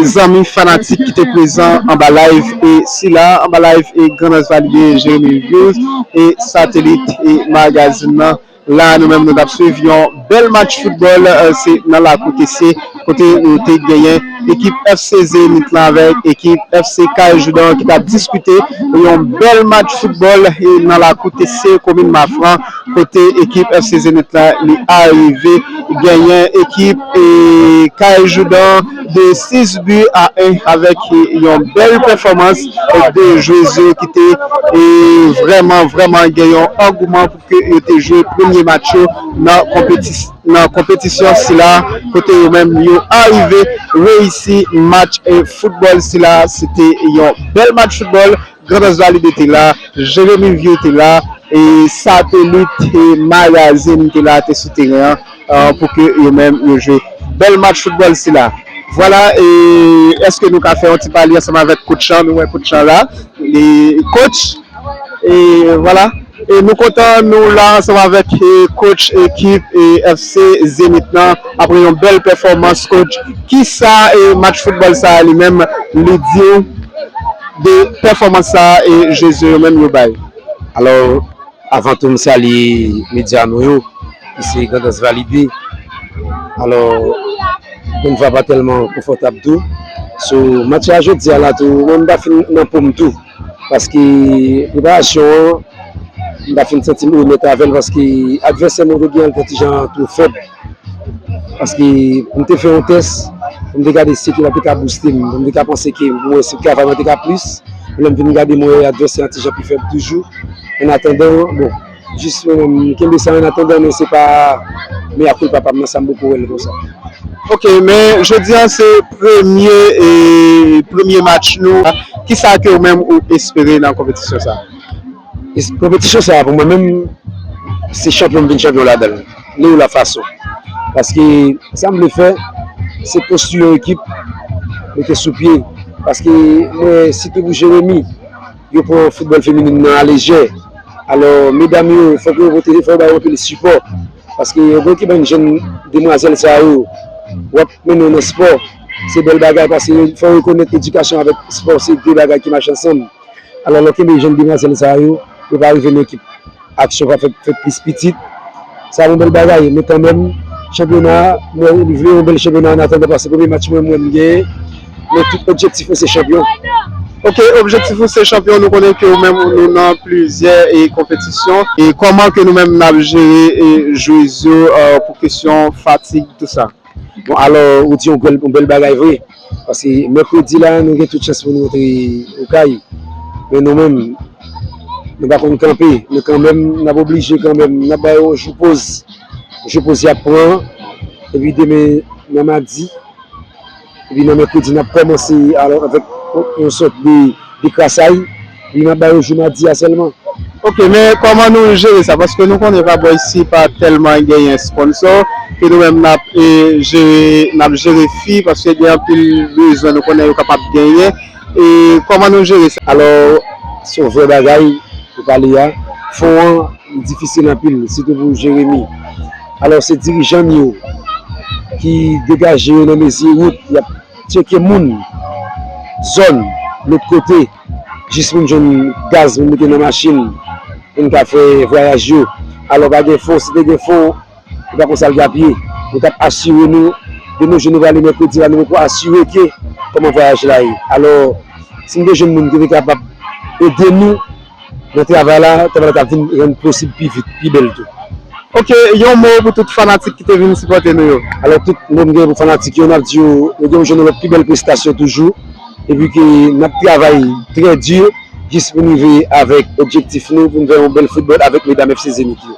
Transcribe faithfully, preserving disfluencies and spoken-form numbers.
Zanmi fanatik ki te prezan anba live e sila, anba live e Grandans Valide, Jeremy Views e Satelit e Magazine nan. La, nou menm, nou t ap swiv yon bèl match foutbòl, eh, se nan lakou T C, kote nou te genyen ekip F C Zenith lan avèk ekip F C Kay Joudan ki t ap diskite yon bèl match foutbòl, eh, nan lakou T C, komin Mafran, kote ekip F C Zenith lan, li arive genyen ekip, eh, Kay Joudan de sis bi a en avèk, eh, yon bèl pèfòmans, eh, de jwez yo ki te, eh, vrèman, vrèman gen yon angouman ke yo te jwe premye match yo nan konpeti-, nan konpetisyon sila, kote yo menm yo arive reyisi match, eh, foutbòl sila. Se te yon bèl match foutbòl. Grandans Valide te la, Jeremy View te la, e Satelit e Magazine te la, te sou teren an, eh, pou ke yo menm yo jwe bèl match foutbòl sila. Vwala, e èske nou ka fè yon ti pale ansanm avèk coach lan? Nou wè coach lan la. E coach, e vwala. E nou kontan nou la ansanm avèk, e, coach ekip, e, F C Zenith lan. Apre yon bèl pèfòmans, coach, kisa, e, match foutbòl sa a li menm li di w de pèfòmans sa a, e, jwez yo menm yo bay? Alò, avan tou, m salye medya nou yo, ki se Grandans Valide. Alò, yon vwa pa tèlman konfòtab tou. So, match la jodi a la tou, mwen m pa fin nan po m tou. Paske preparasyon an, m pa fin santi m onèt avè l, paske advèsè mwen te gen l te ti jan twò fèb. Paske pou m te fè yon tès, pou m te gade si ekip la te ka bouste m, pou m te ka panse ke mwen si travay mwen te ka plis, lè m vin gade mwen wè advèsè an ti jan pi fèb toujou. Annatandan, bon, jis mwen menm, m kenbe sa annatandan, men se pa mea culpa pa m nan sa m poko wè l konsa. Ok, men jodi an se premye, e, premye match nou. Kisa ke ou menm ou espere nan konpetisyon sa? E s-, konpetisyon sa a, pou mwen menm, se chanpyon m vin chanpyon ladan l, lè ou la fason. Paske sa m vle fè, se konstwi yon ekip, mete sou pye. Paske mwen, sitou pou Jeremi, yo pran foutbòl feminen nan alejè. Alò, medam yo, fòk yo pote, fòk yo ba yo anpil sipò. Paske yon bon ekip jèn demwazèl sa yo, w ap mennen yo nan spò, se bèl bagay, paske fò w rekonèt edikasyon avèk spò, se de bagay ki mache ansanm. Alò, lè w kenbe jèn demwazèl sa yo, yo pa rive nan ekip, aksyon pa fè, fè plis pitit. Sa yon bèl bagay, men kanmenm, chanpyona, mwen vle yon bèl chanpyona annatandan, paske premye match mwen, mwen m genyen, men tout objektif mwen se chanpyon. Ok, objektif ou se chanpyon, nou konnen ke ou menm nou nan plizyè, e, konpetisyon. E kòman ke nou menm n ap jere, e, jwez yo, e, pou kesyon fatig, tou sa? Bon, alò, ou di yon bèl, yon bèl bagay vre. Paske mèkredi la, nou gen tout chans pou nou rantre Okay. Men nou menm, nou pa konn kanpe. Men kanmenm, n ap oblije kanmenm, n ap ba yo jou poz. Jou poz y ap pran. Epi demen, nan madi, epi nan mèkredi, n ap kòmanse alò avèk yon sòt de, de krasay. Epi n ap ba yo jou madi a sèlman. Ok, men kòman nou jere sa? Paske nou konnen pa bò isi pa tèlman genyen sponsò, ke nou menm n ap, e, jere, n ap jere fi, paske gen anpil bezwen nou konnen yo kapab genyen. E kòman nou jere sa? Alò, se yon vrè bagay ou pale a. Fon an, li difisil anpil, sitou pou Jeremi. Alò, se dirijan n yo ki degaje yo nan mezi wout, y ap tcheke moun, zòn, lòt kote, jis pou n jwenn gaz pou n mete nan machin, pou n ka fè vwayaj yo. Alò, pa gen fon, si te gen fon, e pa konsa l t ap ye. Nou t ap asire nou, de nos jours nou prale mèkredi la, nou poko asire ke kòman vwayaj la ye. Alò, si n te jwenn moun ki te kapab ede nou, nan travay la, travay la t ap vin rann posib pi vit, pi bèl tou. Ok, yon mo pou tout fanatik ki te vin sipòte nou yo. Alò, tout mo m gen pou fanatik yo, n ap di yo, yo gen pou jwenn yon lòt pi bèl prestasyon toujou, epi ke n ap travay trè di, jis pou n rive avèk objektif nou, pou n fè yon bèl foutbòl avèk medam F C Zenith yo.